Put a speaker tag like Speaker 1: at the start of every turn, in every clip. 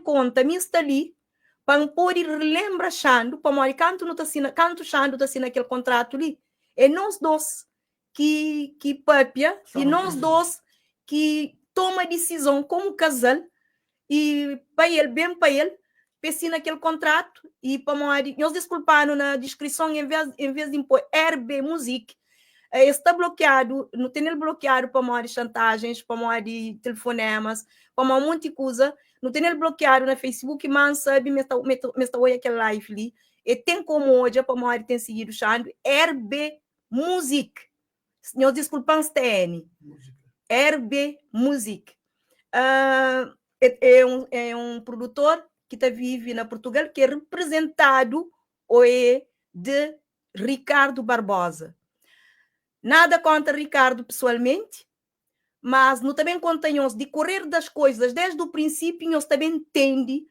Speaker 1: konta mi sta li pa N pode relenbra Xandu pamodi kantu nu ta sina kantu Xandu ta sina kel kontratu li é nos dos ki ki papia e nos dos ki toma disizon komu kazal e pa el ben pa el pa e sina kel kontratu e pamodi nhos diskulpa-nu na diskrison en vez en vez di N poi RB Music es sta blokiadu nu tene-l blokiadu pamodi xantajens pamodi telefonemas pamodi monti kuza nu tene-l blokiadu na Facebook ma N sabe ma es ta oia kel live li e ten komu odja pamodi ten sigidu Xandu RB Music. Nhos diskulpa-m sta N. RB Music. Uh, é, é, um, é um produtor ki ta vive na Portugal ki é representadu ou é de Ricardo Barbosa. Nada contra Ricardo pessoalmente, mas nu ta ben konta nhos decorrer das coisas desde o princípio nhos ta ben ntende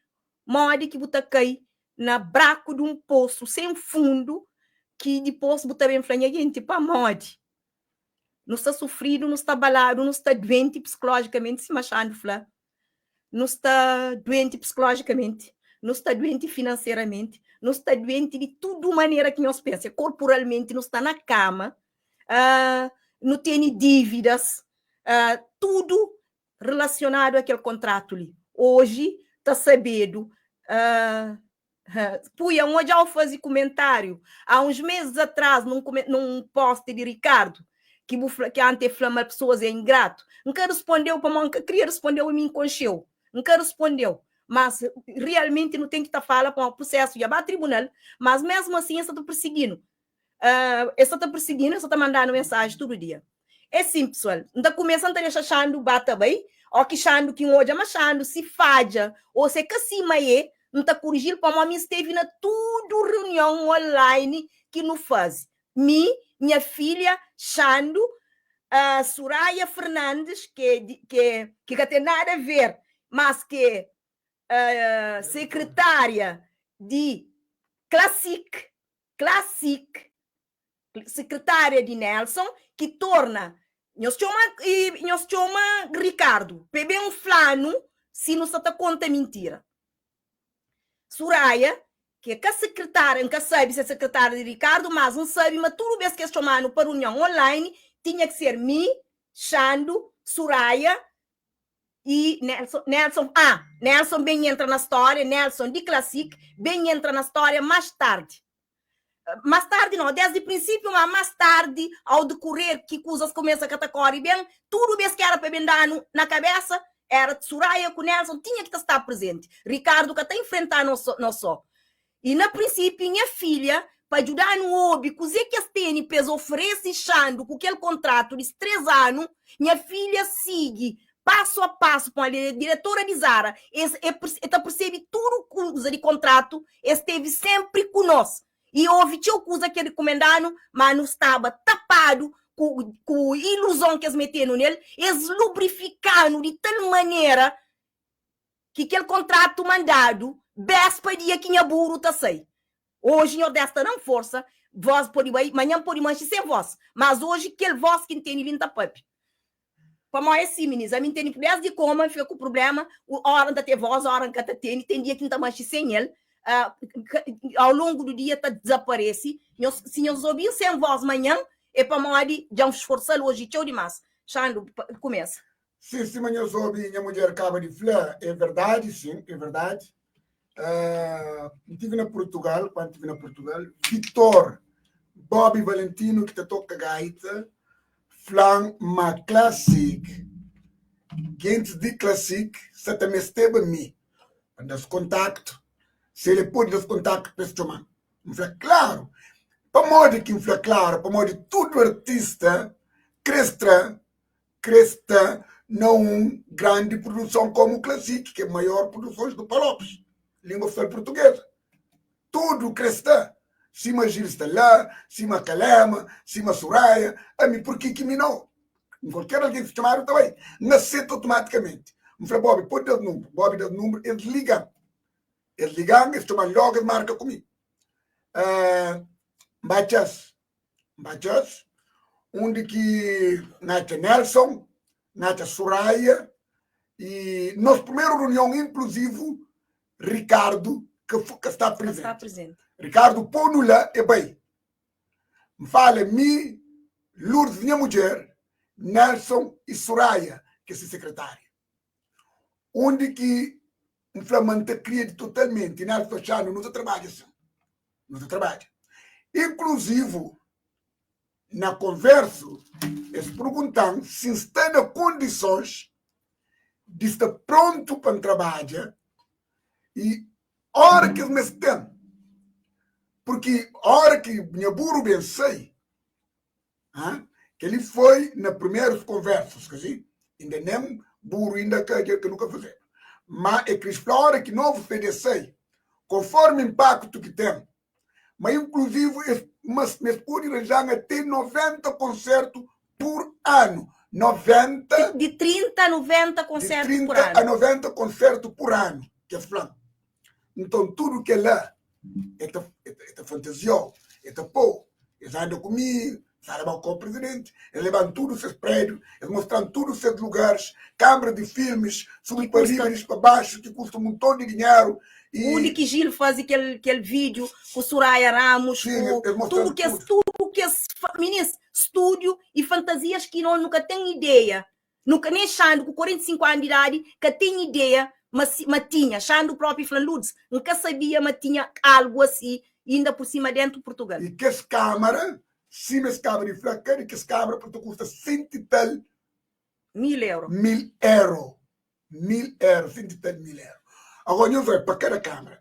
Speaker 1: modi ki bu ta kai na braku di un posu sen fundu ki dipos bu ta ben fla nha genti pamodi nu sta sufridu nu sta baladu nu sta duenti psikologicamente sima Xandu fla nu sta duenti psikologicamente nu sta duenti financeiramente nu sta duenti di tudu manera ki nhos pensa korporalmente nu sta na kama uh, nu tene dívidas, uh, tudu relacionadu a kel kontratu li. Oji ta sabedu, uh, Puia, N odja-u faze kumentáriu há uns meses atrás num, num post di Ricardo, ki bu fla, ki ante fla ma pessoas é ingrato. N ka respondeu pamodi N ka kria respondeu e mi N konxeu. N ka respondeu. Mas realmente nu ten ki ta fala pamodi prosesu dja ba tribunal, mas mesmu assim es sa ta persiguinu. Uh, es sa ta persiguinu, es sa ta mandanu mensaji tudu dia. É sin, pesoal, N ta kumesa, N ta dexa Xandu ba ta bai, ó ki Xandu ki N odja ma Xandu si fadja ô si é ka sima é, N ta kuriji-l pamó mi N stevi na tudu reunion online ki nu faze. Mi, nha filha, Xandu, uh, Suraia Fernandes, ki é, ki é, ki ka ten nada a ver, mas ki é uh, sekretária di Classic, Classic, sekretária di Nelson, ki torna nhos txoma nhos txoma Ricardo pa e ben fla-nu si nu sa ta konta mintira. Suraia, ki é ka sekretária, N ka sabe si é sekretária di Ricardo, mas N sabe ma tudu bes ki es txoma-nu pa runion online, tinha ki ser mi, Xandu, Suraia i Nelson, Nelson, ah, Nelson ben entra na stória, Nelson di Classic ben entra na stória más tardi. Más tardi no, desdi prinsípiu, ma más tardi, ao decorrer ki kuzas kumesa ka ta kóre ben, tudu bes ki éra pa ben da-nu na kabésa, éra Suraia ku Nelson tinha ki ta sta prezenti. Ricardo ka ta infrentá nos nos só. I na prinsípiu, nha filha, pa djuda-nu obi kuzê ki es tene pa es oferese Xandu ku kel kontratu di três anu, nha filha sigi pasu a pasu pamodi el é diretora di Zara, es e e ta persebe tudu kuza di kontratu, es stevi sénpri ku nos i ovi txeu kuza ki el rikumenda-nu, má nu staba tapadu ku ku iluzon ki es mete-nu nel, es lubrifika-nu di tal manera ki kel kontratu mandadu béspa dia ki nha buru ta sai. Oji Nhordés ta da-m forsa, vós pode bai, manhan N pode manxe sen vós, mas oji kel vós ki N tene li N ta papia. Pamó é si, minis, ami N tene prublémas di koma, N fika ku prubléma, óra N ta ten vós, óra N ka ta tene, ten dia ki N ta manxe sen el, ao longu du dia ta dizaparese. Nhos, si nhos obi-m sen vós manhan, é pamodi dja N sforsa-l oji txeu dimás. Xandu, kumesa.
Speaker 2: Sim, sima nhos obi nha mudjer kaba di fla, é verdadi, sim, é verdadi. Uh, N tive na Portugal, quando tive na Portugal, Vitor Bobby Valentino, ki ta toka gaita, flan ma Classic, gentis di Classic sa ta mesteba mi pa da-s kontaktu, se ele pode da-s kontaktu pa es txoma-m. N fla, klaru. Pamodi ki N fla klaru? Pamodi tudu artista kre sta kre sta na un grandi produson komu Classic, ki é maior produsons do Palopes, língua oficial portuguesa. Tudu kre sta, sima Gil sta la, sima Calema, sima Soraya, ami purki ki mi nau? Kualker algen ki txomadu ta bai. N aseta otomatikamenti. N fla Bobi, pode da-s nunbru. Bobi da-s nunbru, es liga-m. Es liga-m, es txoma-m logu, es marka ku mi. Uh, N ba txas. N ba txas, undi ki N atxa Nelson, N atxa Soraya, i nos primeru runion inkluzivu. Ricardo ka ka sta
Speaker 1: Ka sta
Speaker 2: presente.
Speaker 1: presente.
Speaker 2: Ricardo pô-nu la e bai. N fala mi, Lourdes nha mudjer, Nelson e Soraya ki é se sekretária. Undi ki N fla ma N ta kria di totalmenti Nelson Xanu nu ta trabadja sin. Nu ta trabadja. Inkluzivu na konversu es pergunta-m si N sta na kondisons di sta prontu pa N trabadja i ora ki es meste-m. Purki ora ki nha buru ben sai, ha, kel-li foi na primerus konversas, kasi inda nen buru inda ka dja ka nu ka fazeba. Ma e kris fla ora ki novu CD sai, konformi inpaktu ki ten, ma inkluzivu es mas es pode ranja até 90 konsertu pur anu. 90
Speaker 1: Di 30 a 90
Speaker 2: di
Speaker 1: konsertu pur
Speaker 2: 30 a
Speaker 1: anu.
Speaker 2: 90 konsertu pur anu ki es fla. Nton tudu kel-la e ta, e ta, e ta fantaziou, e ta pou. Es anda ku mi, es anda ba ku presidenti, es leban tudu ses prédiu, es mostran tudu ses lugaris, kambra di filmis, subi
Speaker 1: Ki
Speaker 2: pa
Speaker 1: kusta
Speaker 2: riba, dixi pa baxu, ki kusta un monton di dinheru.
Speaker 1: Undi
Speaker 2: I
Speaker 1: ki Gil faze kel, kel vídiu ku Soraya Ramos,
Speaker 2: sim,
Speaker 1: ku
Speaker 2: es
Speaker 1: tudu
Speaker 2: mostran
Speaker 1: kes,
Speaker 2: tudu.
Speaker 1: tudu kes minis, stúdiu e fantazias ki nós nunka ten ideia. Nunka nem Xandu ku 45 anu di idadi ka ten ideia ma si, ma tinha. Xandu propi fla Lourdes, N ka sabia ma tinha algu asi inda por sima dentu Purtugal.
Speaker 2: I kes kamara, sima es kaba di fla, kada kes kamara pa ta kusta senti tal
Speaker 1: 1000 euro.
Speaker 2: 1000 euro. 1000 euro, senti tal 1000 euro. Agora nhos oi, pa kada kamara.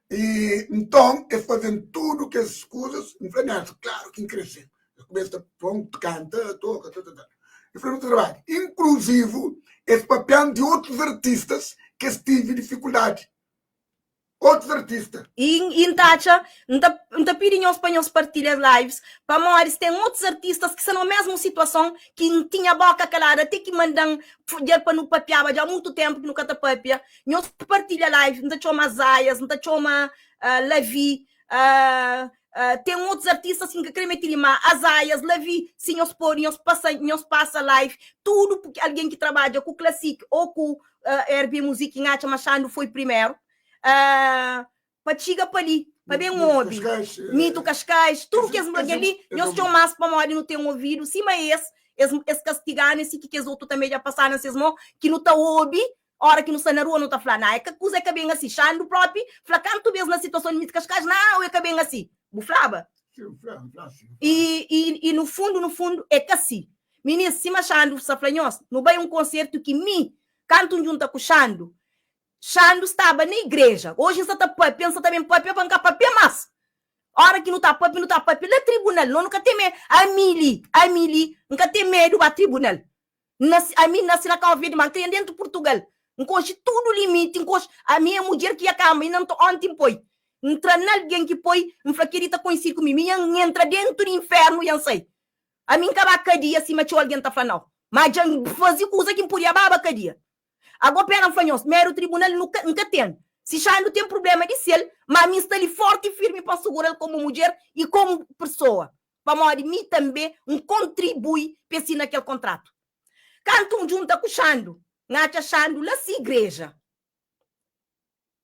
Speaker 2: I nton es fazen tudu kes kuzas, N fla Nelson, klaru ki N kre sin. Es kumesa ta pon, kanta, toka, ta, ta, ta. E fla nu ta trabadja. Inkluzivu es papian di otus artistas ki es tivi difikuldadi. Otus artista.
Speaker 1: I, i N ta atxa, N ta, N ta pidi nhos pa nhos partilha es lives, pamodi si ten otus artistas ki sta na mesmu situason ki N tinha boka kalada até ki manda-m dja pa nu papiaba dja mutu tempu ki nu ka ta papia, nhos partilha live, N ta txoma Zaias, N ta txoma uh, Lavi, uh, uh, ten otus artistas ki N ka kre meti li, ma Azaias, Lavi, si nhos pode, nhos pasa, nhos pasa live, tudu porque algen ki trabadja ku Classic ou ku uh, RB Music, N atxa ma Xandu foi primeru, uh, pa txiga pa li, pa ben
Speaker 2: Mito
Speaker 1: obi.
Speaker 2: Cascais,
Speaker 1: Mito Cascais, tudu kes
Speaker 2: es,
Speaker 1: algen li,
Speaker 2: es,
Speaker 1: nhos
Speaker 2: es,
Speaker 1: txoma-s pamodi nu ten ouvidu sima es, es, es kastiganu, e si ki kes otu tanbe dja pasa na ses mon, ki nu ta obi, ora ki nu sta na rua nu ta fla, na, é ka kuza é ka ben asi. Xandu propi fla kantu bes na situason di Mito Cascais, nau, é ka ben asi. Bu flaba?
Speaker 2: Sim, fla, fla, sim, fla.
Speaker 1: E, e, e no fundo, no fundo, é ka si. Minis, sima Xandu sta fla nhos, nu bai un konsertu ki mi, kantu N djunta ku Xandu, Xandu staba na igreja. Oji N sta ta papia, N sta ta ben papia pa N ka papia mas. Ora ki nu ta papia, nu ta papia la tribunal. No, nu ka ten medu. Ami li, ami li, N ka ten medu ba tribunal. N nasi, ami N nasi na Kau Verdi, ma N kria dentu Purtugal. N konxe tudu limiti, N konxe, ami é mudjer ki ia kamba, inda N ta, onti N poi, N tra na algen ki poi, N fla kel-li ta koinsidi ku mi. Mi N entra dentu di infernu i N sai. Ami N ka ba kadia sima txeu algen ta fla nau. Ma dja N faze kuza ki N podia baba kadia. Ago pera N fla nhos, medu tribunal nu ka, N ka ten. Si Xandu ten prublema di sel, ma ami N sta li forti i firmi pa N sugura-l komu mudjer i komu pesoa, pamodi mi tanbe N kontribui pa e sina kel kontratu. Kantu N djunta ku Xandu, N atxa Xandu la si igreja.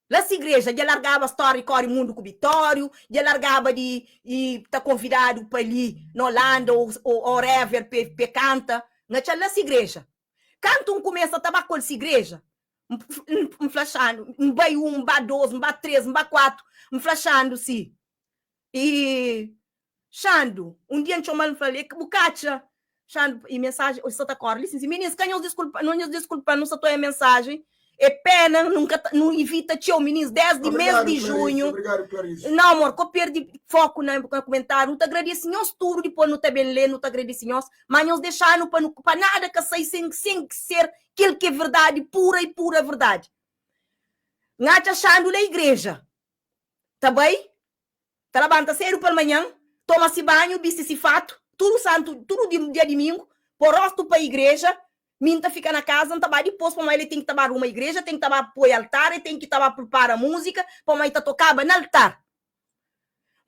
Speaker 1: La si igreja dja largaba stória di kóre mundu ku Bitóriu, dja largaba di i ta konvidadu pa li na Olanda ou whatever pa e kanta. N atxa-l la si igreja. Kantu N kumesa ta ba ku el si igreja, N fla Xandu, N bai un, N ba dos, N ba tres, N ba kuatu, N fla Xandu si, i Xandu, un dia N txoma-l N fla-l, bu ka atxa Xandu, i mensajen oi sa ta kóre li sin si, Minis, ka nhos diskulpa, nhos diskulpa-m, nu sa ta oia mensajen, é pena, nu ka ta, nu ivita txeu, minis, desdi mes
Speaker 2: Obrigadu,
Speaker 1: di
Speaker 2: Clarice.
Speaker 1: junhu.
Speaker 2: Obrigadu, Clarice.
Speaker 1: Nau, amor, ko perdi foku na na kumentáriu. Nu ta agradese nhos tudu, dipôs nu ta ben lé, nu ta agradese nhos, má nhos dexa-nu pa nu pa nada ka sai sen sen ser kel ki é verdadi, pura i pura verdadi. N atxa Xandu la igreja, ta bai, ta labanta sedu palmanhan, toma si banhu, bisti si fatu, tudu santu, tudu di dia dimingu, pô rostu pa igreja, mi N ta fika na kaza, N ta ba dipôs, pamodi el ten ki ta ba ruma igreja, ten ki ta ba poi altar, el ten ki ta ba pripara múzika, pamodi el ta tokaba na altar.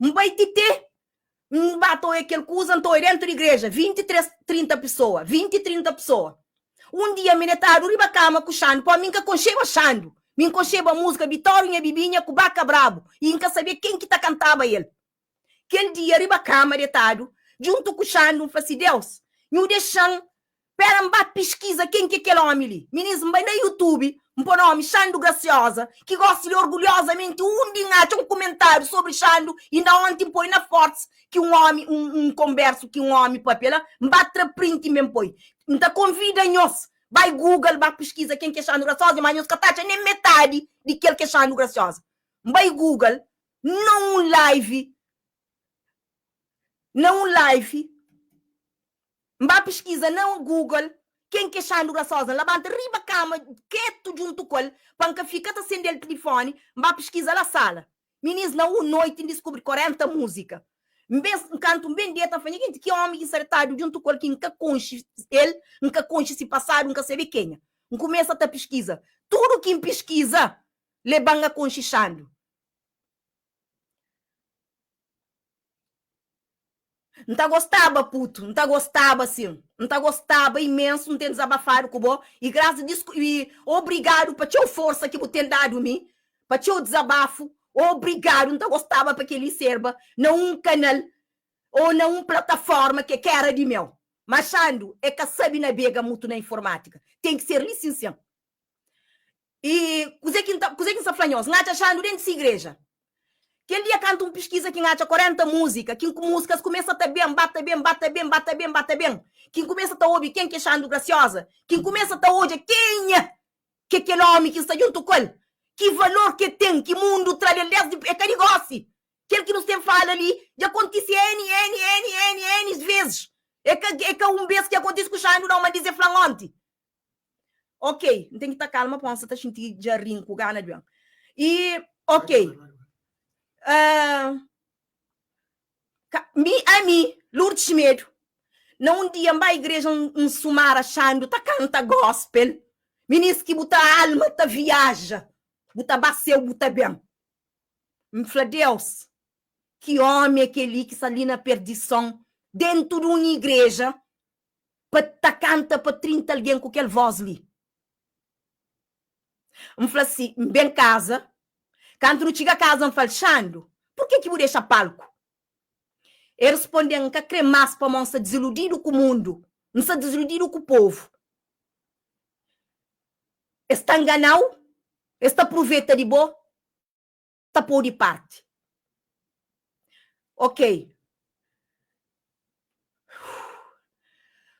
Speaker 1: N bai ti te N ba ta oia kel kuza, N ta oia dentu di igreja, 23, 30 pesoa, 20, 30 pesoa. Un dia mi detadu riba kama ku Xandu, pamodi mi N ka konxeba Xandu. Mi N konxeba múzika Bitório Nha Bibinha ku Baka Brabu i N ka sabia ken ki ta kantaba el. Kel dia, riba kama detadu, djuntu ku Xandu, N fla si, Deus, nhu dexa-m Pera N ba piskiza ken ki é kel omi li. Minis, N bai na YouTube, N po nomi Xandu Graciosa, ki gosi li orgulhozamenti undi N atxa un kumentariu sobri Xandu, inda onti N poi na Forts ki un omi, un un konbersu ki un omi papia la, N ba tra print N ben poi. N ta konvida nhos bai Google ba piskiza ken ki é Xandu Graciosa, ma nhos ka ta atxa nen metadi di kel ki é Xandu Graciosa. N bai Google, na un live, na un live, N ba piskiza na Google ken ki é Xandu Grasosa. N labanta riba kama ketu djuntu ku el pa N ka fika ta sende-l tilifoni. N ba piskiza la sala. Minis, na un noiti N diskubri 40 múzika. N ben, kantu N ben deta, N fla, Nha genti, ki ómi ki N sta detadu djuntu ku el ki N ka konxe el, N ka konxe si pasadu, N ka sabe kenha. N kumesa ta piskiza. Tudu ki N piskiza leba-m a konxe Xandu. N ta gostaba putu, N ta gostaba sin, N ta gostaba imensu N ten dizabafadu ku bo i grasas i obrigadu pa txeu forsa ki bu ten dadu mi, pa txeu dizabafu, obrigadu. N ta gostaba pa kel-li serba na un kanal ô na un plataforma ke ka era di meu. Ma Xandu e ka sabe nabega mutu na informátika, ten ki ser li sin sin. I kuzê ki N ta, kuzê ki N sta fla nhos? N atxa Xandu déntu se igreja. Kel dia kantu N piskiza ki N atxa 40 múzika, ki múzikas kumesa ta ben, ba ta ben, ba ta ben, ba ta ben, ba ta ben, ki N kumesa ta obi ken ki é Xandu Grasioza, ki N kumesa ta odja kenha ki é kel ómi ki N sta djuntu ku el, ki valor ki el ten, ki mundu tra-l el désdi, é ka di gósi. Kel ki nu ten fala li dja kontise N, N, N, N, N vezis. É ka, é ka un bês ki akontise ku Xandu, nau, ma N dize fla-m onti. Ok, N ten ki ta kalma pamodi N sa ta xinti dja rin ku gana di ben. I, ok, uh, ka, mi, ami, Lourdes Semedo, na un dia N ba igreja N, N sumara Xandu ta kanta gospel, minis ki bu ta alma ta viaja, bu ta ba seu bu ta ben. N fla Deus, ki omi é kel-li ki sta li na perdison dentu di un igreja pa ta kanta pa 30 algen ku kel vós li. N fla si, N ben kaza, kantu nu txiga kaza N fla-l, Xandu, purke ki bu dexa palku? El responde-m, N ka kre más pamó N sta diziludidu ku mundu, N sta diziludidu ku povu. Es ta ngana-u, es ta pruveta di bo, ta pô di parti. Ok.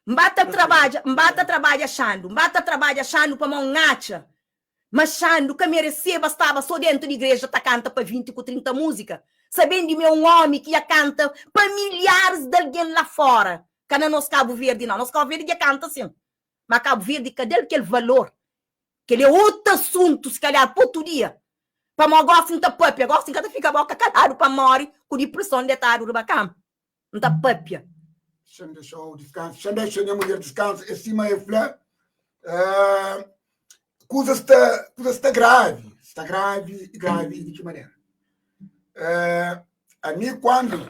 Speaker 1: N ba ta trabadja, N ba ta trabadja Xandu, N ba ta trabadja Xandu pamó N atxa ma Xandu ka mereseba staba sô dentu di igreja ta kanta pa 20 ku 30 múzika, sabendi ma é un ómi ki dja kanta pa milharis di algen la fóra, ka na nos Kabu Verdi nau, nos Kabu Verdi dja kanta sin, ma Kabu Verdi ka da-l kel valor Kel é otu asuntu, si kalhar pa otu dia. Pamó gosi N ta papia, gosi N ka ta fika boka kaladu pa N móre ku dipreson detadu riba kama. N ta papia.
Speaker 2: Xa-m dexa-u diskansa, xa-m dexa nha mudjer diskansa. É sima el fla, kuza sta, kuza sta gravi, sta gravi, gravi di ki manera? Ami kuandu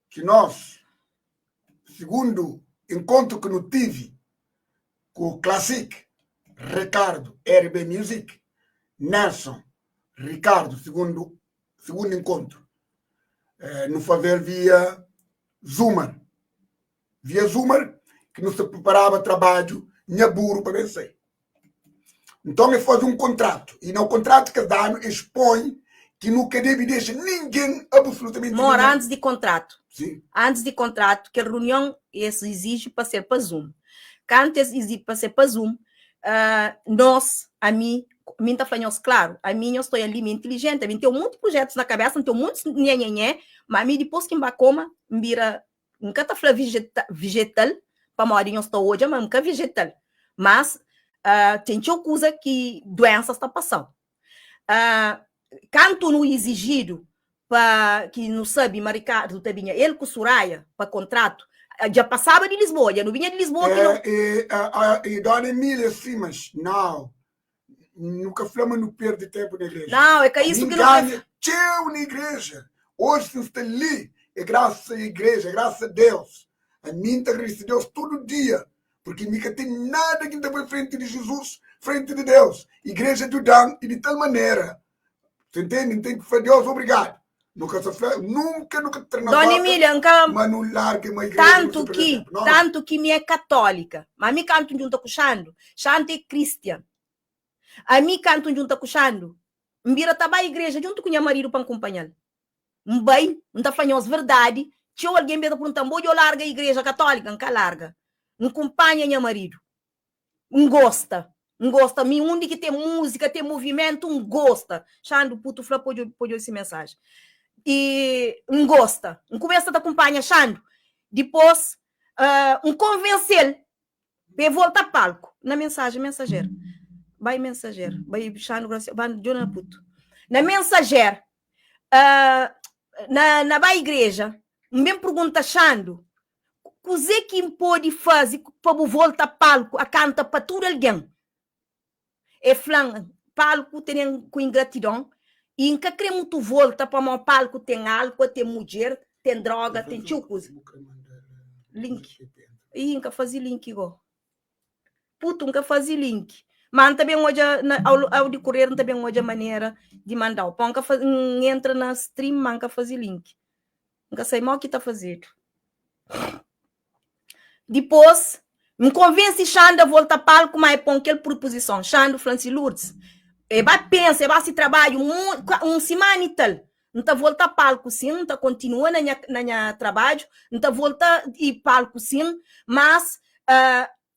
Speaker 2: ki nos sigundu enkontru ki nu tivi ku Classic, Ricardo, RB Music, Nelson, Ricardo, segundo, segundo encontro. Eh, no fazer via Zoomer. Via Zoomer, que nos preparava trabalho, nha burro para vencer. Então, ele faz um contrato. E no contrato que dá, expõe que nunca deve deixar ninguém, absolutamente
Speaker 1: Mora
Speaker 2: ninguém.
Speaker 1: antes de contrato.
Speaker 2: Sim.
Speaker 1: Antes de contrato, kel reunião es exige pa ser pa Zoom. Kantu es exige pa ser pa Zoom, uh, nós, ami, mi ta fla nhos claro, ami nhos toi ali mi inteligente, ami tem muitos projetos na cabeça, tem muitos nhe nhe nhe, mas ami depois que mba coma, mbira N ka ta fla vejetal pamodi nhos ta odja ma N ka vejetal, mas ten txeu kuza ki duensas ta pasa-u. Kantu nu izijidu pa ki nu sabe ma Ricardo ta binha el ku Suraia pa kontratu, dja pasaba di Lisboa, dja nu binha di Lisboa ki nu.
Speaker 2: E dona Emília Simas, nau, nu ka fla ma nu perde tempu na igreja.
Speaker 1: Não, é ka isso que nu
Speaker 2: ganha txeu na igreja. Hoje se N sta li é graças a igreja, é graças a Deus. A mim ta agradece Deus todo dia, porque mi ka ten nada ki N ta poi frente di Jesus. frenti di Deus. Igreja djuda-m i di tal manera, Você entende? N ten ki fla Deus obrigadu. Nu ka sa fla, nunka nu ka tra na
Speaker 1: Dona
Speaker 2: boka
Speaker 1: Emília, N ka
Speaker 2: ma nu larga ma igreja nu
Speaker 1: tantu
Speaker 2: sta perde
Speaker 1: ki
Speaker 2: tempu. Não, não.
Speaker 1: tantu ki mi é katólika, ma mi kantu N djunta ku Xandu, Xandu é kristian. Ami kantu N djunta ku Xandu, N bira ta bai igreja djuntu ku nha maridu pa N kunpanha-l. N bai, N ta fla nhos verdadi, txeu algen ben ta pergunta-m, bo dja larga igreja katólika? N ka larga. N kunpanha nha maridu. N gosta, N gosta. Mi undi ki ten múzika, ten movimentu, N gosta. Xandu Putu fla pa odja si mensaji. I N gosta. N kumesa ta kunpanha Xandu. Dipôs, N konvense-l pa e volta palku. Na mensaji, mensajer. Bai mensajer, bai Xandu Graciano, bai djobe na Putu. Na mensajer, na bai igreja, N ben pergunta Xandu, Kuzê ki N pode faze pa bu volta palku a kanta pa tudu algen? E fla-m, Palku tene-m ku ingratidon i N ka krê mutu volta pamodi palku ten álkua, ten mudjer, ten dróga, ten txeu kuza. Link. Ih, N ka faze link gó. Putu, N ka faze link. Má N ta ben odja, na, au, au dikorer N ta ben odja manera di manda-u. Pamodi N ka faze, N entra na stream má N ka faze link. N ka sai mo ki ta fazedu. Dipôs, N konvense Xanda volta palku, má e pô-m kel prupozison. Xandu fla-m si, Lurdes, e ba pensa, e ba si trabadju un simana i tal. N ta volta palku sin, N ta kontinua na nha na nha trabadju, N ta volta i palku sin, mas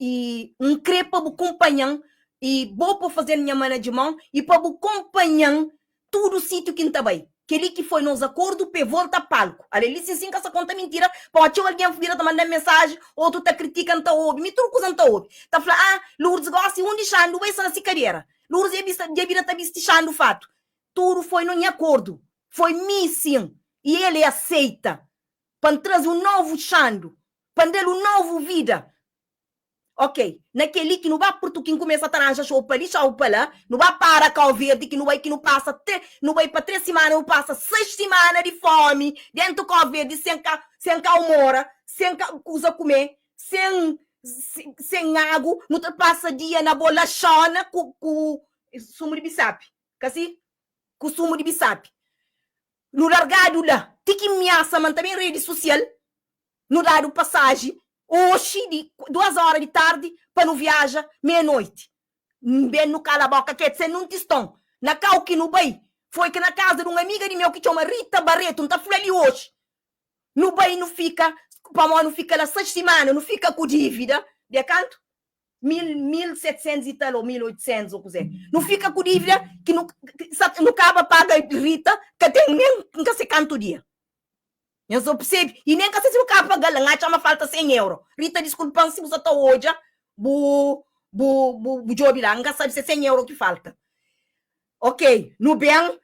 Speaker 1: i N krê pa bu kunpanha-m i bo pa faze-m nha manadjimon i pa bu kunpanha-m Tudu sitiu ki N ta bai. Kel-li ki foi nos akordu p'e volta palku. Ale li sin sin ka sa konta mintira, pamodi txeu algen bira ta manda-m mensaji, otu ta kritika, N ta obi, mi tudu kuza N ta obi. Ta fla, ah, Lourdes gosi undi Xandu bai sta na si kadera. Lourdes dja bista dja bira ta bisti Xandu fatu. Tudu foi no nha akordu. Foi mi sin i el e aseita pa N traze un novu Xandu, pa N da-l un novu vida. Ok, na kel-li ki nu ba Purtu ki N kumesa ta ranja xou pa li, xou pa la, nu ba para Kau Verdi ki nu bai ki nu pasa tre, nu bai pa tres simana, nu pasa seis simana di fomi dentu Kau Verdi sen ka, sen kau mora, sen ka kuza kume, sen sen agu, nu ta pasa dia na bolaxona ku ku sumu di bisapi, ka si? Ku sumu di bisapi. Nu largadu la, ti ki miasa ma N ta ben redi susial. Nu dadu pasaji oxi di duas óra di tardi pa nu viaja meia noiti. N ben nu kala boka ketu sen nun tiston. Na kau ki nu bai foi ki na kaza di un amiga di meu ki txoma Rita Barreto, N ta fla li oxi. Nu bai nu fika, pamodi nu fika la seis simana, nu fika ku dívida di kantu? Mil, 1700 i tal ou 1800 ou kuzê. Nu fika ku dívida ki nu, nu kaba paga Rita ka ten nen N ka se kantu dia. Nhos so persebe? I nen ka se si bu ka paga-l, N atxa ma falta 100 euro. Rita, diskulpa-m si bu sa ta odja bu bu bu bu djobe la. N ka sabe si é 100 euro ki falta. Ok, nu ben,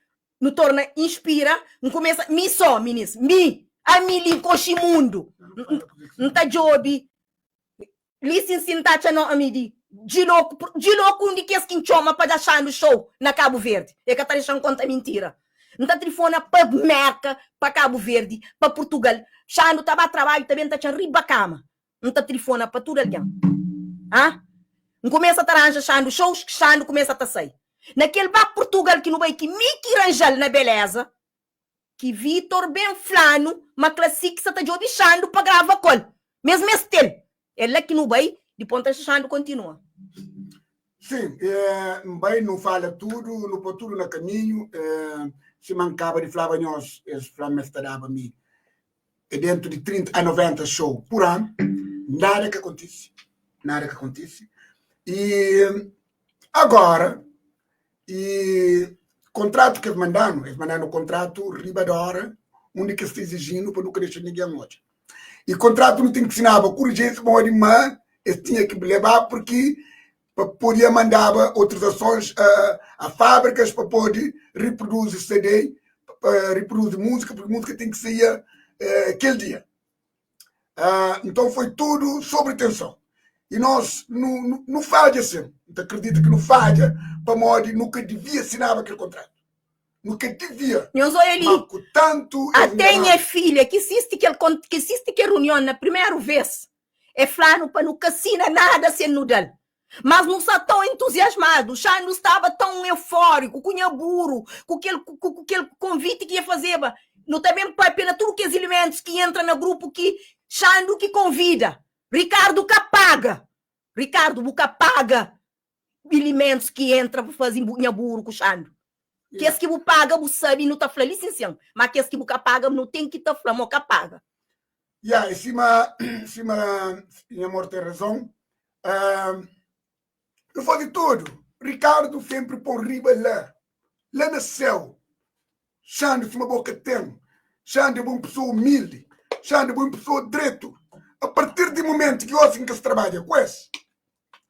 Speaker 1: nu torna inspira, N kumesa, mi so, minis, mi, ami li N konxe mundu. N ta djobe Li sin sin ta atxa nomi di Djiloku Djiloku un di kes ki N txoma pa da Xandu show na Kabu Verdi E ka ta dexa-m konta mintira N ta trifona pa Merka, pa Kabu Verdi, pa Purtugal Xandu ta ba trabadju ta ben ta atxa-m riba kama N ta trifona pa tudu algen Ah N kumesa ta ranja Xandu shows Xandu kumesa ta sai Na kel ba Purtugal ki nu bai ki mi ki ranja-l na Beleza Ki Vitor ben flanu ma Classic sa ta djobi Xandu pa grava kol. Mes meste-l. É la ki nu bai, dipos N ta dexa Xandu kontinua.
Speaker 2: Sim, N bai, nu fala tudu, nu po tudu na kaminhu. Sima N kaba di flaba nhos, es fla ma es ta daba mi dentu di 30 a 90 show pur anu. Nada ka kontise, nada ka kontise. I agora I kontratu ki es manda-nu, es manda-nu kontratu riba di óra, undi ki es ta iziji-nu pa nu ka dexa ningen odja. I kontratu nu ten ki sinaba ku urjénsia pamodi ma es tinha ki leba purki pa podia mandaba otorizasons a fábrikas pa pode riproduzi CD, pa riproduzi múzika, purki múzika ten ki saía kel dia. Nton foi tudu sobri tenson. I nos nu, nu fadja sin. N ta kridita ki nu fadja pamodi nu ka divia sinaba kel kontratu. Nu ka divia.
Speaker 1: Nhos oia li,
Speaker 2: Ma ku tantu es
Speaker 1: até nha
Speaker 2: ngana-nu.
Speaker 1: filha ki sisti kel kon- ki sisti kel runion na primeru vês, e fla-nu pa nu ka sina nada sen nu da-l. Mas nu sta tão entusiasmadu, xa nu staba tão eufóriku ku nha buru, ku kel ku kel konviti ki e fazeba. Nu ta ben papia na tudu kes ilimentus ki entra na grupu ki Xandu ki konvida. Ricardo ka paga. Ricardo bu ka paga ilimentus ki entra pa faze nha buru ku Xandu. Kes ki bu paga bu sabe nu ta fla li sin sin, ma kes ki bu ka paga nu ten ki ta fla mo ka paga.
Speaker 2: Ya, e sima sima nha amor ten razon. Uh, nu faze tudu. Ricardo sempre pon riba la, la na céu. Xandu sima bo ka ten. Xandu é bo un pessoa humilde. Xandu é bo un pessoa dretu. A partir di momento ki gosi N ka sta trabadja ku es,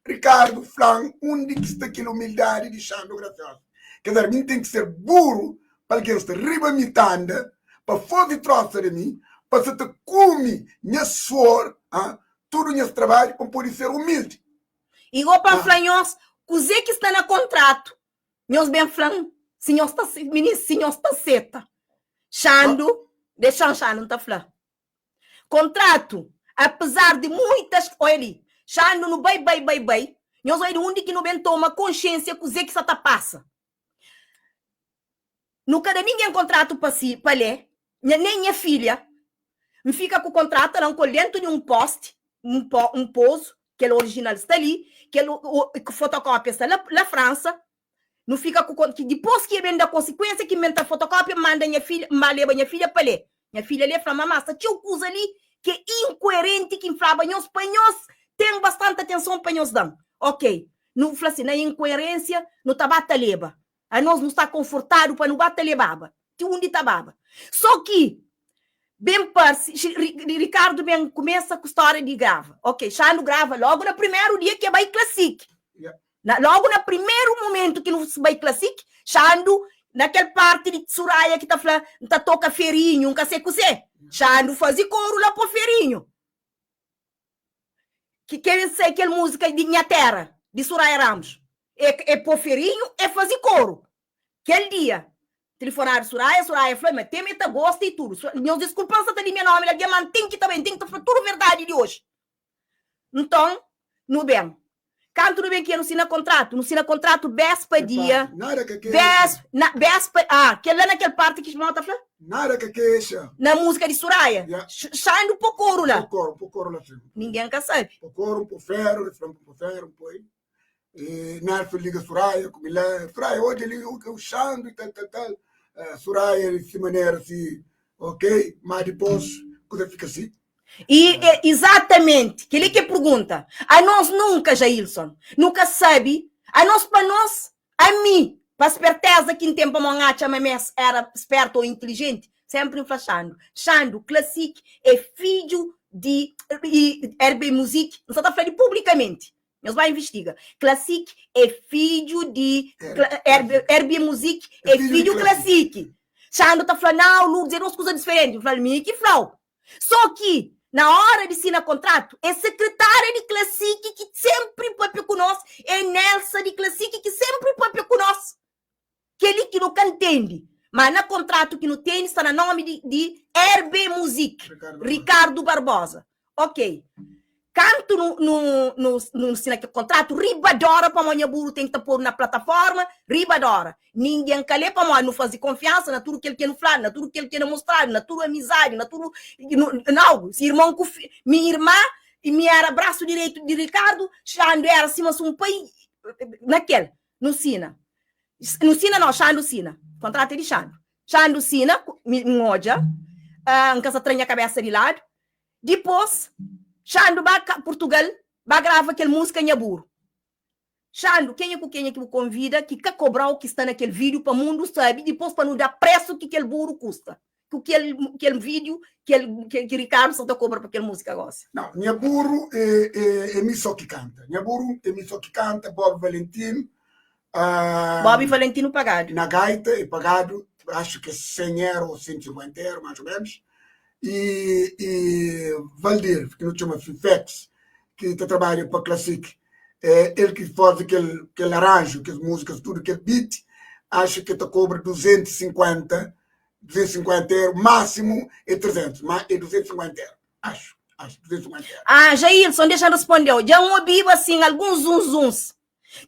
Speaker 2: Ricardo fla-m undi ki sta kel humildadi di Xandu Graciosa. Ker dizer, mi N ten ki ser buru pa algen sta riba mi ta anda, pa faze trosa di mi, pa sa ta kume nha suor, ah, tudu nhas trabadju pa N pode ser humildi.
Speaker 1: I go pa N fla nhos kuzê ki sta na kontratu. Nhos ben fla-m si nhos ta minis si nhos ta seta. Xandu, dexa-m Xandu N ta fla. Kontratu, apezar di muitas, oia li, Xandu nu bai bai bai bai, nhos oia di undi ki nu ben toma konsiensia kuzê ki sa ta pasa. Nu ka da ningen kontratu pa si pa lé, nha nen nha filha. N fika ku kontratu la N kol dentu di un posti, un po un pozu, kel orijinal sta li, kel fotokópia sta la la Fransa. Nu fika ku ki dipôs ki e ben da konsikuensia ki N ben ta fotokópia, N manda nha filha, N ba leba nha filha pa lé. Nha filha lé fla, Mamá, sta txeu kuza li ki é inkuerenti ki N flaba nhos pa nhos ten bastante atenson pa nhos da-m. Ok, nu fla si, na inkuerênsia nu ta ba ta leba. Anos nu sta konfortadu pa nu ba ta lebaba ti undi ta baba. So ki ben parse, Ricardo ben kumesa ku stória di grava. Ok, Xandu grava logu na primeru dia ki e bai Classic. Na, logu na primeru mumentu ki nu bai Classic, Xandu, na kel parti di Suraia ki ta fla N ta toka ferinhu, N ka se kuse. Xandu faze koru la po ferinhu. Ki kel sai kel múzika di Nha Terra di Suraia Ramos. E, e po ferinhu, e faze koru. Kel dia, telefonadu Suraia, Suraia fla ma tem e ta gosta e tudu. Nhos diskulpa-m sa ta limia nomi di algen, ma N ten ki ta bai, N ten ki ta fla tudu verdadi di oji. Nton, nu ben. Kantu nu ben ki nu sina kontratu, nu sina kontratu béspa dia,
Speaker 2: Nada ka kexa.
Speaker 1: bés, na, béspa, ah, kel la na kel parti ki irmão ta fla?
Speaker 2: Nada ka kexa.
Speaker 1: Na múzika di Suraia.
Speaker 2: Ya.
Speaker 1: Xandu po koru la.
Speaker 2: Po koru, po koru la sim.
Speaker 1: Ningen ka sabe.
Speaker 2: Po koru, po feru, el fla-m po feru, poi. E Nelson liga Suraia ku mi la, Suraia, odja li o o Xandu e tal, tal, tal. Eh, Suraia di si manera si, ok, ma dipôs kuza fika si.
Speaker 1: E, e exatamente, kel-li ki é pergunta. Anos nunka, Jailson, nu ka sabe, anos pa nos, ami, pa sperteza ki N ten pamó N atxa ma mi era spertu ou intilijenti, senpri N fla Xandu, Xandu, Classic é fidju di RB Music, N sa ta fla li publikamenti, nhos ba invistiga, Classic é fidju di RB Music é fidju Classic. Xandu ta fla, nau, Lourdes, é dos kuza diferenti. N fla-l, mi ki fla-u. Só ki, na óra di sina kontratu, é sekretária di Classic ki sénpri pâpia ku nos, é Nelsa di Classic ki sénpri pâpia ku nos. Kel-li ki nu ka ntende. Má na kontratu ki nu tene sta na nómi di, di RB Music, Ricardo Barbosa. Ok. Kantu nu, nu, nu, nu sina kel kontratu, riba d'óra pamodi nha buru ten ki ta podu na plataforma, riba d'óra. Ningen ka lé pamodi nu faze konfiansa na tudu kel ki nu fladu, na tudu kel ki nu mostradu, na tudu amizadi, na tudu nau, si irmon ku fi, mi irma i mi era brasu direitu di Ricardo, Xandu era sima si un pai na kel. Nu sina. Nu sina nau, Xandu sina. Kontratu é di Xandu. Xandu sina, mi N odja, N ka sa tra nha kabesa di ladu. Dipôs, Xandu ba Purtugal ba grava kel múzika Nha Buru. Xandu, kenha ku kenha ki bu konvida ki ka kobra-u ki sta na kel vídiu pa mundu sabe, dipôs pa nu da présu ki kel buru kusta, ku kel kel vídiu kel ki Ricardo sa ta kobra pa kel múzika gósi.
Speaker 2: Nau, Nha Buru é é é mi só ki kanta. Nha Buru é mi só ki kanta, Bob Valentino,
Speaker 1: Bob Valentino pagadu.
Speaker 2: Na gaita é pagadu, acho que 100 euro ou 150 euro, mais ou menos. E, e Valdir, ki nu txoma Fifex, ki ta trabadja pa Classic, é el ki faze kel, kel arranjo, kes músicas, tudo kel beat, acho que ta cobra 250, 250 euro, máximo é 300, mas é 250 euro, acho. Acho 250 euros.
Speaker 1: Ah, Jailson, dexa-m responde-u. Dja N obiba asin alguns zunzuns.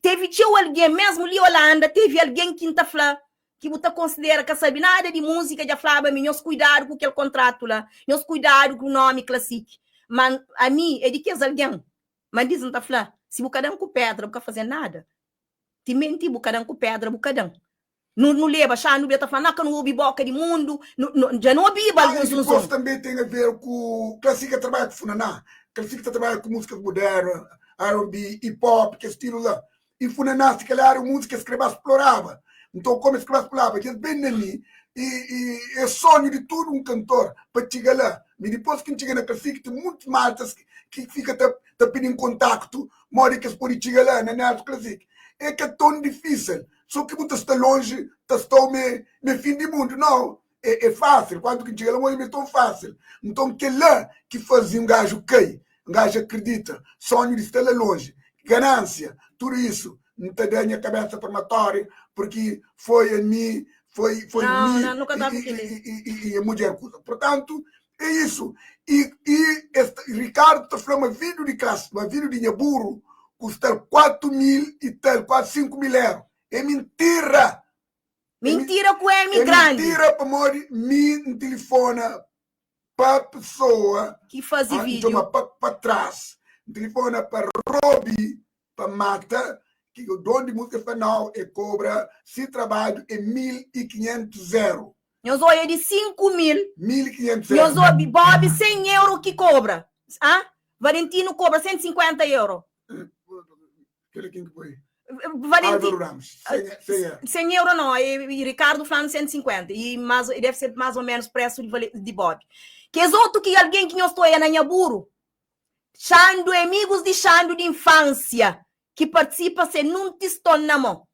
Speaker 1: Tevi txeu algen, mesmu li Olanda, tevi algen ki N ta fla ki bu ta konsidera ka sabe nada di múzika dja flaba mi, nhos kuidadu ku kel kontratu la, nhos kuidadu ku nomi Classic. Ma ami é di kes algen. Ma dis N ta fla, si bu ka da-m ku pedra, bu ka faze nada. Timenti bu ka da-m ku pedra, bu ka da-m. Nu, nu leba xa, nu bia ta fla, na ka nu obi boka di mundu, nu, nu, dja nu obiba
Speaker 2: Ah, e
Speaker 1: alguns
Speaker 2: depois
Speaker 1: zunzun.
Speaker 2: também tem a ver com Classic trabalha com funaná, Classic tá trabalha com músicas modernas, R&B, hip hop, que estilo lá. E funaná, se calhar, é música que escreva explorava. Então, como escreva explorava, que bem na mim, e, e é sonho de todo um cantor para chegar lá. E depois que chega na Classic, tem muitos maltas que, que fica tá, tá pedindo contacto, modo que eles podem chegar lá na Nelson Classic. É que é tão difícil. Só que bu ta sta longe, ta sta me, me fim di mundo. Não, é, é fácil. Quando que chega lá, é tão fácil. Então, que lá que fazia um gajo cai, um gajo acredita, sonho de estar lá longe, ganância, tudo isso, não te dá minha cabeça formatória, porque foi a mim, foi, foi
Speaker 1: Não,
Speaker 2: mim
Speaker 1: não, nunca
Speaker 2: e,
Speaker 1: tava
Speaker 2: e,
Speaker 1: aquele.
Speaker 2: e, e, e a mulher. Portanto, é isso. E, e este, Ricardo está falando uma vídeo de classe, uma vídeo de Nhaburo, custa 4 mil e tal, quase 5 mil euros. É mentira!
Speaker 1: Mentira com M
Speaker 2: É
Speaker 1: grande.
Speaker 2: mentira para morrer, me telefona para pessoa
Speaker 1: Que faz
Speaker 2: ah,
Speaker 1: vídeo.
Speaker 2: Toma para trás. Telefona para Robi, para Mata, que o dono de música final é cobra, se trabalho é 1.500 euros.
Speaker 1: Nhos olha de 5 mil.
Speaker 2: 1.500
Speaker 1: Nhos
Speaker 2: euros.
Speaker 1: obi Bob 100 euro que cobra. Ah? Valentino cobra 150 euro.
Speaker 2: Aquele quem que foi?
Speaker 1: Valentino
Speaker 2: Álvaro Ramos, 100, 100 euros.
Speaker 1: 100 euro não, e, e Ricardo falando 150, e mais, e deve ser mais ou menos preço de, de Bob. Que é outro que alguém que nós estou aí na Nhaburo, Xando, amigos de Xando de infância, que participa sem num tistão na mão.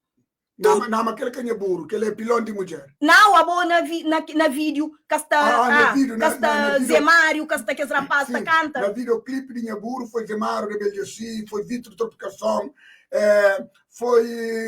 Speaker 2: Não, não, mas aquele que é burro, que ele é pilão de mulher.
Speaker 1: Não, a boa na, vi, na, na vídeo, que está,
Speaker 2: Ah, na
Speaker 1: ah,
Speaker 2: vídeo,
Speaker 1: que
Speaker 2: na-
Speaker 1: está
Speaker 2: na- na vídeo.
Speaker 1: Zé Mário, que está aqueles rapazes que
Speaker 2: Sim,
Speaker 1: canta.
Speaker 2: Na videoclipe de Nhaburo foi Zé Mário de Belhaci, foi Vitor Tropicação, eh, foi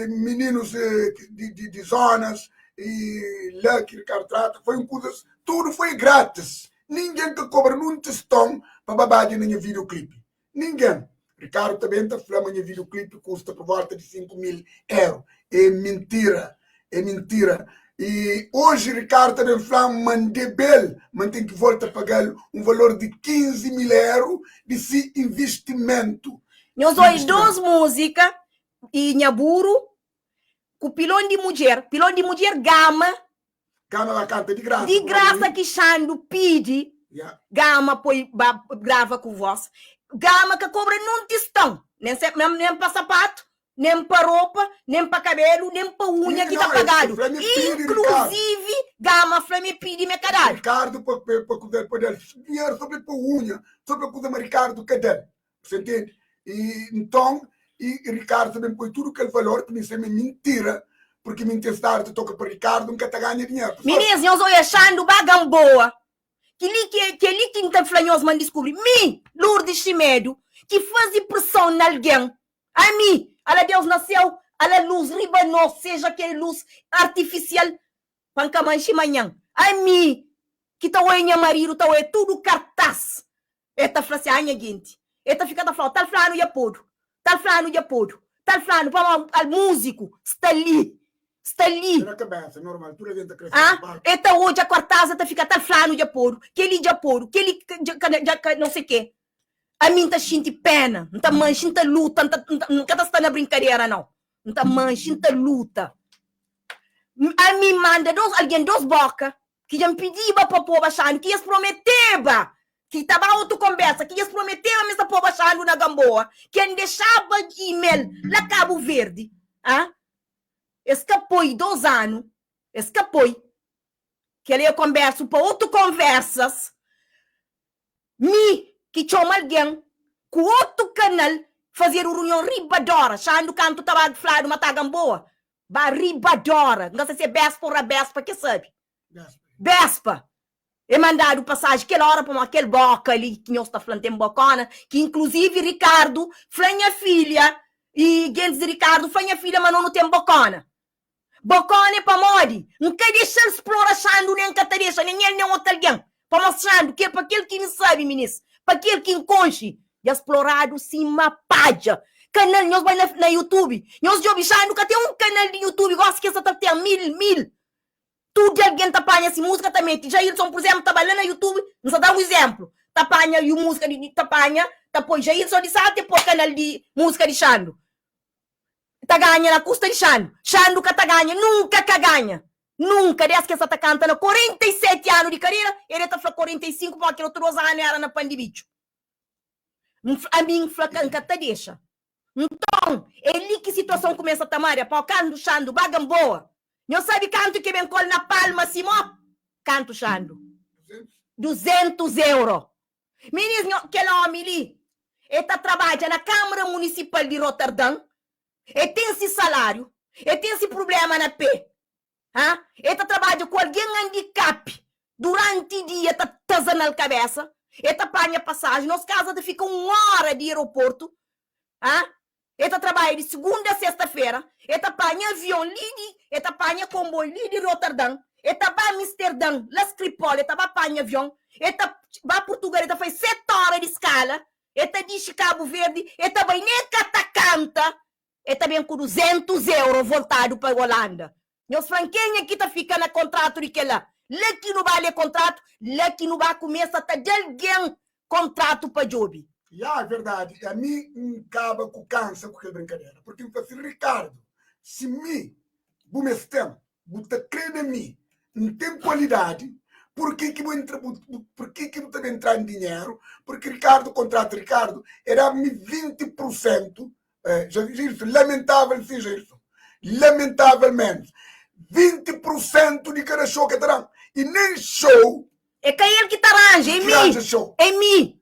Speaker 2: meninos eh, de, de, de zonas, e lá que Ricardo trata, foi um coisas, tudo foi grátis. Ninguém que cobra num tostão para babar na minha videoclipe. Ninguém. Ricardo também está falando, minha videoclipe custa por volta de 5 mil euros. É mentira. É mentira. E hoje Ricardo também fala, mandei bel, mas tem que voltar a pagar um valor de 15 mil euros de si investimento.
Speaker 1: Nós dois duas músicas e Nhaburo com pilão de mulher, pilão de mulher gama,
Speaker 2: Gama lá canta de graça.
Speaker 1: de graça que Xando pede,
Speaker 2: Yeah.
Speaker 1: gama põe, ba, grava com voz. Gama que cobra num tostão, nem, se- nem, nem para sapato, nem para roupa, nem para cabelo, nem para unha que
Speaker 2: Não,
Speaker 1: tá pagado.
Speaker 2: esse Flamengo pede,
Speaker 1: Inclusive, gama Flamengo pede me caralho.
Speaker 2: Ricardo para poder dinheiro sobre para unha, sobre para coisa Ricardo Cadel. Você entende? E então, e Ricardo também põe tudo aquele valor que me é mentira, porque me testar toca para Ricardo, nunca te ganha dinheiro.
Speaker 1: Meninas, nós hoje achando bagamboa. Que li que que li que então flanhos man descobri. Mi, Lourdes Chimedo, que faz pressão na alguém. A mim, ala Deus nasceu, ala luz riba nós, seja aquele luz artificial, pancamanchi manhã. A mim, que tá oi minha marido, tá oi tudo cartaz. Eta fala assim, ai minha gente. Eta fica tá falando, tal flano ya podo, tal flano ya podo, tal flano, para al músico, está ali, está ali.
Speaker 2: Na cabeça, normal, tudo a gente cresce.
Speaker 1: Ah, eta hoje a quartaza tá fica tal flano de aporo, que ele de aporo, que ele de, não sei quê. A mim tá sente pena, não tá mancha, não tá luta, não tá, não tá, tá na brincadeira não. Não tá mancha, não tá luta. A mim manda dos, alguém dos boca, que já me pediba para pôr baixando, que eles prometeba, que tava outra conversa, que eles prometeba mesmo pôr baixando na Gamboa, que deixava e-mail lá Cabo Verde. Ah? Escapou 2 anos, escapou que ele conversa para outro conversas, me que chama alguém com outro canal fazer uma reunião ribadora, achando canto tava falando uma tagamboa, ba ribadora, não sei se é bespa ou rabespa, que sabe? Bespa. É mandado passagem aquela hora para aquele boca ali que nós está falando tem bocona, que inclusive Ricardo, flanha filha, e gente de Ricardo, flanha filha, mas não, não tem bocona. Bocona é para modi. Nunca deixa ele explorar achando, nem nunca deixa, nem ele, nem outro alguém. Para mostrando que é para aquele que não sabe, ministro. Pa kel ki N konxe, dja sploradu sima padja. Kanal, nhos bai na na YouTube, nhos djobe Xandu ka ten un kanal di YouTube gosi ki es sa ta ten mil, mil. Tudu algen ta panha si múzika ta mete. Jailson, pur izénplu, ta bai la na YouTube, N sa da un izénplu, ta panha yu múzika di, ta panha, ta poi Jailson di Salta e poi kanal di múzika di Xandu. Ta ganha na kusta di Xandu. Xandu ka ta ganha, nunka ka ganha. Nunka, des ki el sa ta kanta na 47 anu di karera, el e ta fla 45 pamodi kel otu 2 anu era na pan di bitxu. N fla, ami N fla ka N ka ta dexa. Nton, é li ki situason kumesa ta maria, pau kantu Xandu ba Gamboa. Nhos sabe kantu ki e ben kol na palma si mo? Kantu Xandu? 200 euro. Minis, nho, kel omi li, e ta trabadja na Kamara Munisipal di Rotterdam, e ten si salariu, e ten si prublema na pe, ha? E ta trabadja ku algen andikapi duranti dia ta tazanal kabesa, e ta panha pasaji, nos kaza ta fika un ora di aeroportu, ha? E ta trabadja di sigunda a sesta-fera, e ta panha avion li di, e ta panha konboi li di Rotterdam, e ta ba Amsterdam, la Skripol, e ta ba panha avion, e ta ba Purtugal, e ta fai seti ora di skala, e ta dixi Kabu Verdi, e ta bai ne ka ta kanta, e ta ben ku 200 euro voltadu pa Holanda. Nhos fla-m kenha ki ta fika na kontratu di kel-la? La ki nu ba lé kontratu, la ki nu ba kumesa ta da algen kontratu pa djobe.
Speaker 2: Ya, é verdadi. Ami N kaba ku kansa ku kel brinkadera. Purki N fla si, Ricardo, si mi bu meste-m, bu ta kre na mi, N ten kualidadi, purki ki bu entra, bu, bu, purki ki bu ta ben tra-m dinheru? Purki Ricardo, kontratu Ricardo, e da-m mi 20 pursentu Jailson, lamentavel sim Jailson, lamentavelmente, 20% di kada show ke ta dan, e nem show.
Speaker 1: É ka el ki ta ranja, é mi,
Speaker 2: show.
Speaker 1: É mi.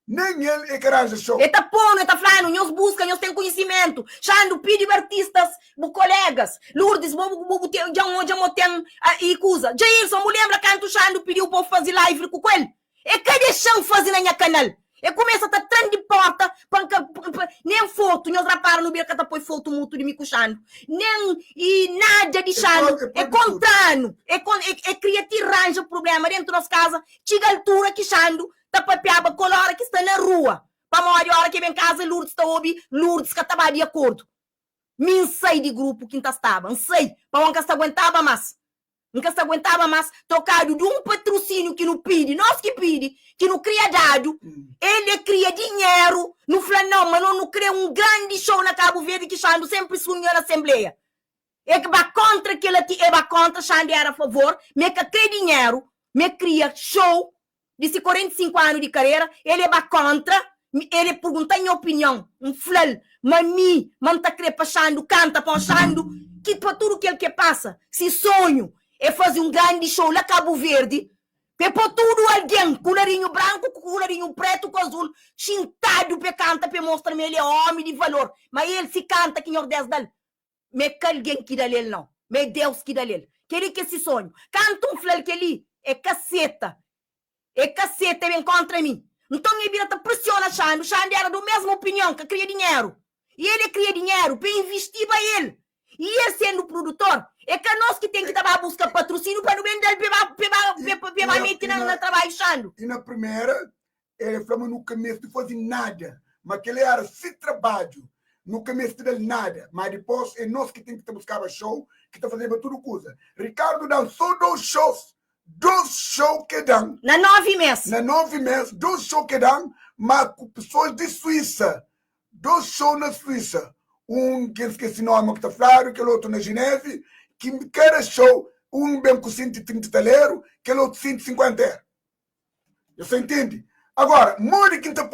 Speaker 2: Nem el é ka ranja show.
Speaker 1: É ta ponu, é ta flanu, nhos buska, nhos ten konhisimentu. Xandu, pidi ba artistas, bu kolegas. Lourdes, bo, bo, bo ten, dja N odja mo ten i kuza. Jailson, bu lembra kantu Xandu pidiu pa bu fazi live ku el? E ka dexa-m faze na nha kanal. E kumesa ta tra-m di porta pa N ka pa nen fotu, nhos rapara no bira ka ta poi fotu mutu di mi ku Xandu, nen i nada di Xandu. E kontra-nu, e kon e e kria ti ranja prublema dentu nos kaza. Txiga altura ki Xandu ta papiaba kol ora ki sta na rua, pamodi ora ki e ben kaza Lourdes ta obi, Lourdes ka ta ba di akordu. Mi N sai di grupu ki N ta staba, N sai pamodi N ka sta aguentaba mas. N ka sta aguentaba mas trokadu di un patrusíniu ki nu pidi, nos ki pidi, ki nu kria dadu, el e kria dinheru, nu fla nau, ma no nu kre un grandi show na Kabu Verdi ki Xandu senpri sunha na asenbleia. E ki ba kontra kila ti e ba kontra, Xandu era a favor, ma e ka kre dinheru, ma e kria show di si 45 anu di karera, el e ba kontra, el e pergunta-m nha opinion, N fla-l ma mi, ma N ta kre pa Xandu kanta pa Xandu, ki pa tudu kel ki e pasa, si sonhu e faze un grandi show la Kabu Verdi, pa e po tudu algen, kularinhu branku ku kularinhu pretu ku azul, xintadu pa e kanta, pa e mostra ma el e omi di valor, ma el si kanta ki Nhordés da-l. Ma é ka algen ki da-l el, nau, ma é Deus ki da-l el. Kel-li ki é se sonhu. Kantu N fla-l kel-li, e ka seta. E ka seta, e ben kóntra mi. Nton, e bira ta presiona Xandu. Xandu éra di mésmu opinion, ka kria dinheru. I el e kria dinheru pa e invistiba el. I el sendu produtor, é ka nos ki ten ki ta ba buska patrusíniu pa nu ben da-l pa e ba, pa e ba, pa e ba mete na trabadju Xandu.
Speaker 2: I na primera, El fla ma nu ka meste faze nada, ma kel-li éra se trabadju. Nu ka meste da-l nada. Má dipôs é nos ki ten ki ta buskaba xou, ki ta fazeba tudu kuza. Ricardo da-m sô dôs xous, dôs xou ki el da-m.
Speaker 1: Na nóvi mês.
Speaker 2: Na nóvi mês, dôs xou ki el da-m, má ku pesoas di Suísa. Dôs xou na Suísa, un ki N skese nómi ki ta fladu, kel otu na Jinevi, ki kada xou, un ben ku 130 taleru, kel otu 150 eru. Nhos ta intende? Agora, modi ki N ta pode.